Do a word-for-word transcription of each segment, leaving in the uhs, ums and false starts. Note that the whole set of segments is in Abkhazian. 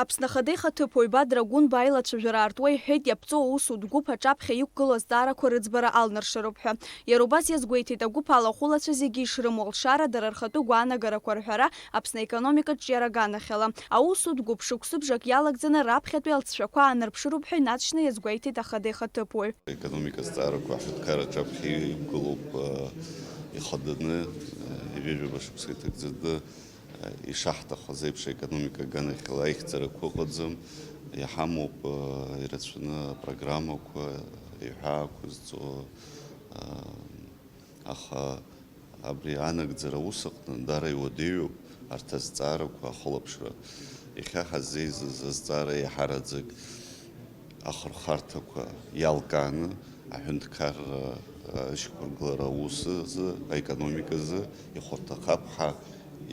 Аԥсны Ахада ихаҭыԥуаҩ Бадра Гәынба аилацәажәара аартуа иҳәеит, иаԥҵоу аусутә гәыԥ аҿаԥхьа иқәгылоу азҵаарақәа рыӡбара алнаршароуп ҳәа. Иара убас иазгәеиҭеит, агәыԥ алахәылацәа зегьы ишрымоу алшара дара рхатәы гәаанагарақәа рҳәара Аԥсны аекономикаҿы иара аганахьала. Аусутә гәыԥ шықәсыбжак иалагӡаны раԥхьатәи алҵшәақәа аанарԥшыроуп ҳәа инаҵшьны иазгәеиҭеит Ахада ихаҭыԥуаҩ. Аекономика азҵаарақәа аҳәынҭқарра аҿаԥхьа иқәгылоуп, э, ихаданы, э, ҩажәаба шықәса иҭагӡаны, э, ишаҳҭахыз еиԥш аекономика аганахьала аихьӡарақәа ыҟаӡам, иҳамоуп, э, ирацәаны апрограммақәа, иҳәаақәа зҵо, э, Аха абри анагӡара аус аҟны дара иуадаҩуп арҭ азҵаарақәа ахылаԥшра. Иахьа ҳаззеизаз азҵаара иаҳараӡак ахырхарҭақәа иалкааны, аҳәынҭқарра, ышьақәыргылара аус азы, аекономика азы ихәарҭахап ҳәа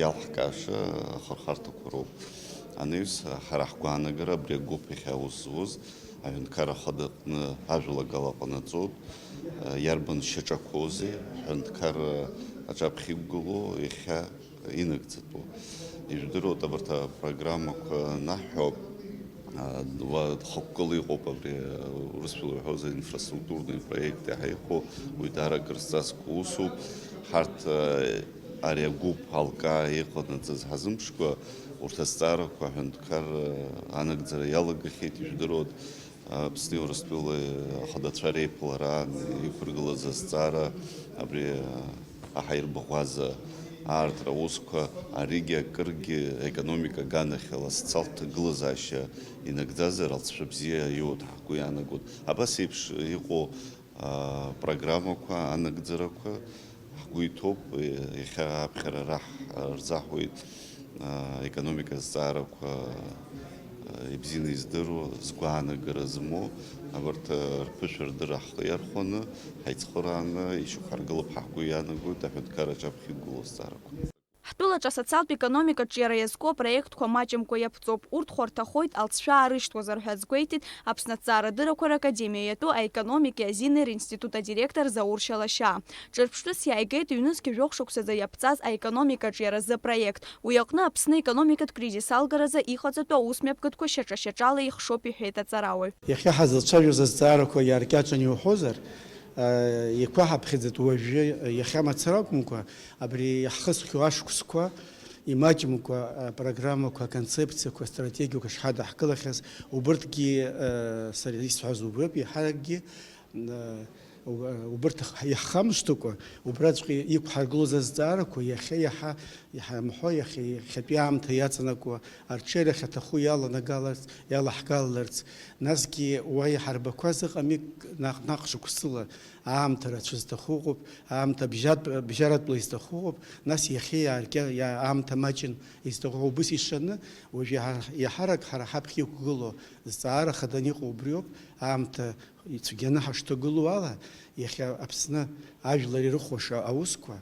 иалҳкааша ахырхарҭақәа роуп. Анаҩс, ҳара ҳгәаанагара абри агәыԥ иахьа аус зуаз Аҳәынҭқарра Ахада аҟны ажәалагала ҟанаҵоит. Иарбан шьаҿақәоузеи аҳәынҭқарра аҿаԥхьа иқәгылоу иахьа инагӡатәу? Ижәдыруеит, абарҭ апрограммақәа анаҳҳәо, уа хықәкыла иҟоуп абри, урысшәала иҳәозар, инфраструктурный проект иаҳа иҟоу, уи даара акыр зҵазкуа усуп. Ҳарҭ, ари агәыԥ алкаа иҟанаҵаз ҳазымԥшкәа, урҭ азҵаарақәа аҳәынҭқарра анагӡара иалагахьеит, ижәдыруеит. Аԥсни Урыстәылеи ахадацәа реиԥылараан иқәыргылаз азҵаара, абри аҳаирбаӷәаза аартра аусқәа, аригьы акыргьы аекономика аганахьала социалтә ҭагылазаашьа инагӡазар, алҵшәа бзиа иоуеит ҳгәы иаанагоит. Абас еиԥш иҟоу, а, программақәа, анагӡарақәа, Ҳгәы иҭоуп, иахьа аԥхьара раҳ-, рзаҳуеит, а, економика азҵаарақәа, а, ибзианы издыруа, згәаанагара змоу, абарҭ, а, рԥышәа рдырра ҳхы иархәаны, ҳаицхырааны ишьақәҳаргылап ҳәа ҳгәы иаанагоит аҳәынҭқарра аҿаԥхьа иқәгылоу азҵаарақәа. Ҳтәылаҿы асоциалтә економикаҿы иара иазку апроектқәа маҷымкәа иаԥҵоуп. Урҭ хәарҭахоит, алҵшәа аарышьҭуазар ҳәа азгәеиҭеит Аԥсны Аҭҵаарадыррақәа ракадемиа иатәу аекономикеи азинеи ринститут адиректор Заур Шьалашьаа. Ҿырԥштәыс иааигеит ҩнызқьи жәохә шықәсазы иаԥҵаз аекономикаҿиаразы апроект. Уи аҟны Аԥсны аекономикатә кризис алгаразы иҟаҵатәу аусмҩаԥгатәқәа шьаҿа-шьаҿала ихшоуп, иҳәеит аҵарауаҩ. Иахьа ҳазлацәажәоз азҵаарақәа иааркьаҿны иуҳәозар, еиқәаҳаԥхьаӡатәу уажәы, иахьа мацара акәымкәа, абри иаҳхысхьоу ашықәсқәа, имаҷымкәа апрограммақәа, аконцепциақәа, астратегиақәа шҳадаҳкылахьаз, убырҭгьы, сара исҳәаз убриоуп, еиҳаракгьы, убырҭ иаҳхамышҭыкәа, убраҵәҟьа иқәҳаргылоз азҵаарақәа иахьа иаҳа иҳамҳәо, иахьа, иахьатәи аамҭа иаҵанакуа, арҽеирахь аҭаху иаланагаларц, иалаҳгалаларц, насгьы уа иҳарбақәаз ыҟами, наҟ-наҟ шықәсыла аамҭа рацәа зҭаху ыҟоуп, аамҭа бжьатә-, бжьаратәла изҭаху ыҟоуп, нас иахьа иааркьа-, иа-, аамҭа маҷын изҭаху, убыс ишаны, уажә иаҳа-, иаҳарак ҳара ҳаԥхьа иқәгылоу зҵаара хаданы иҟоу убриоуп, аамҭа ицәгьаны ҳашҭагылоу ала, иахьа Аԥсны ажәлар ирыхәаша аусқәа,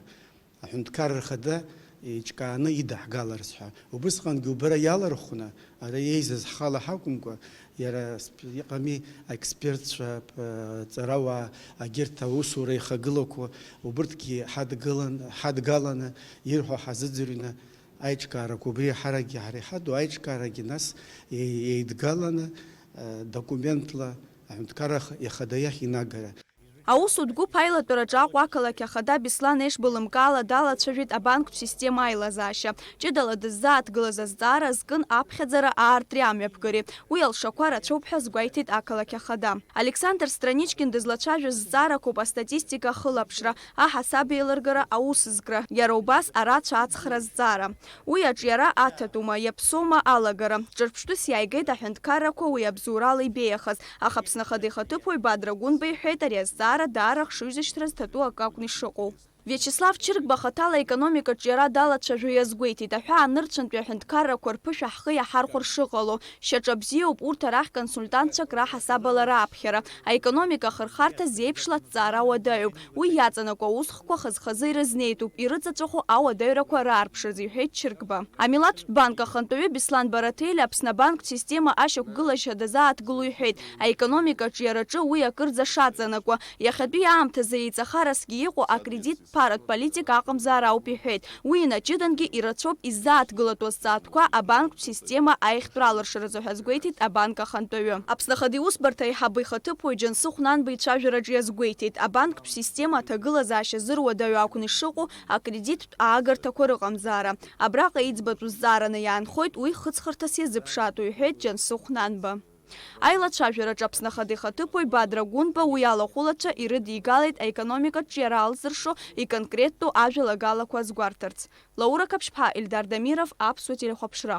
Аҳәынҭқарра Ахада еиҿкааны идаҳгаларц ҳәа. Убысҟангьы убра иалархәны, ара еизаз ҳхала ҳакәымкәа, иара сп-, иҟами аекспертцәа, п-, ҵарауаа, агьырҭ аусура ихагылақәа, убырҭгьы ҳадгылан, ҳадгаланы, ирҳәо ҳазыӡырҩны, аиҿкаарақәа убри еиҳаракгьы ҳара иҳаду, аиҿкаарагьы нас е-, еидгаланы, э, документла Аҳәынҭқарра Ахада иахь инагара. Аусутә гәыԥ аилатәараҿы Аҟәа ақалақь ахада Беслан Ешба лымкаала далацәажәеит абанктә система аилазаашьа. Ҷыдала дыззааҭгылаз азҵаара азкын аԥхьаӡара аартреи амҩаԥгареи. Уи алшақәа рацәоуп ҳәа азгәеиҭеит ақалақь ахада. Александр Страничкин дызлацәажәоз зҵаарақәоуп астатистика ахылаԥшра, аҳасабеилыргара, аусзкра, иара убас арацәа ацхра азҵаара. Уи аҿиара аҭатәума, иаԥсоума алагара. Ҿырԥштәыс иааигеит аҳәынҭқаррақәа уи абзоурала ибеиахаз, аха Аԥсны Ахада ихаҭыԥуаҩ Бадра Гәынба иҳәеит, ари азҵаара даара ахшыҩзышьҭра зҭатәу акы акәны ишыҟоу. Виачеслав Чыргба хаҭала аекономикаҿы иара далацәажәо иазгәеиҭеит, аҳәаа нырцәынтәи аҳәынҭқаррақәа рԥышәа ҳхы иаҳархәар шыҟало, шьаҿа бзиоуп урҭ арахь консультантцәак раҳасабала рааԥхьара, аекономика ахырхарҭа зеиԥшла аҭҵаара уадаҩуп. Уи иаҵанакуа аусхқәа хаз-хазы ирызнеитәуп, ирыҵаҵәаху ауадаҩрақәа раарԥшразы, иҳәеит Чыргба. Амилаҭтә банк ахантәаҩы Беслан Бараҭели Аԥсны абанктә система ашьақәгылашьа дазааҭгыло иҳәеит, аекономикаҿиараҿы уи акырӡа шаҵанакуа, иахьатәи аамҭазы еиҵахарасгьы иҟоу акредиттә ԥаратә политика аҟамзаара ауп иҳәеит. Уи инаҷыдангьы ирацәоуп иззааҭгылатәу азҵаатәқәа абанктә система аихтәра алыршаразы ҳәа азгәеиҭеит абанк ахантәаҩы. Аԥсны Ахада Иусбарҭа аиҳабы ихаҭыԥуаҩ Џьансыхә Нанба ицәажәараҿы иазгәеиҭеит, абанктә система аҭагылазаашьа зыруадаҩу акәны ишыҟоу акредиттә аагарҭақәа рыҟамзаара. Абраҟа иӡбатәу зҵаараны иаанхоит уи хыҵхырҭас иазыԥшаатәу, иҳәеит Џьансыхә Нанба. Аилацәажәараҿы Аԥсны Ахада ихаҭыԥуаҩ Бадра Гәынба уи алахәылацәа ирыдигалеит аекономикаҿ иара алзыршо иконкреттәу ажәалагалақәа азгәарҭарц. Лаура Қаԥшьԥҳа, Ельдар Дамиров, Аԥсуа телехәаԥшра.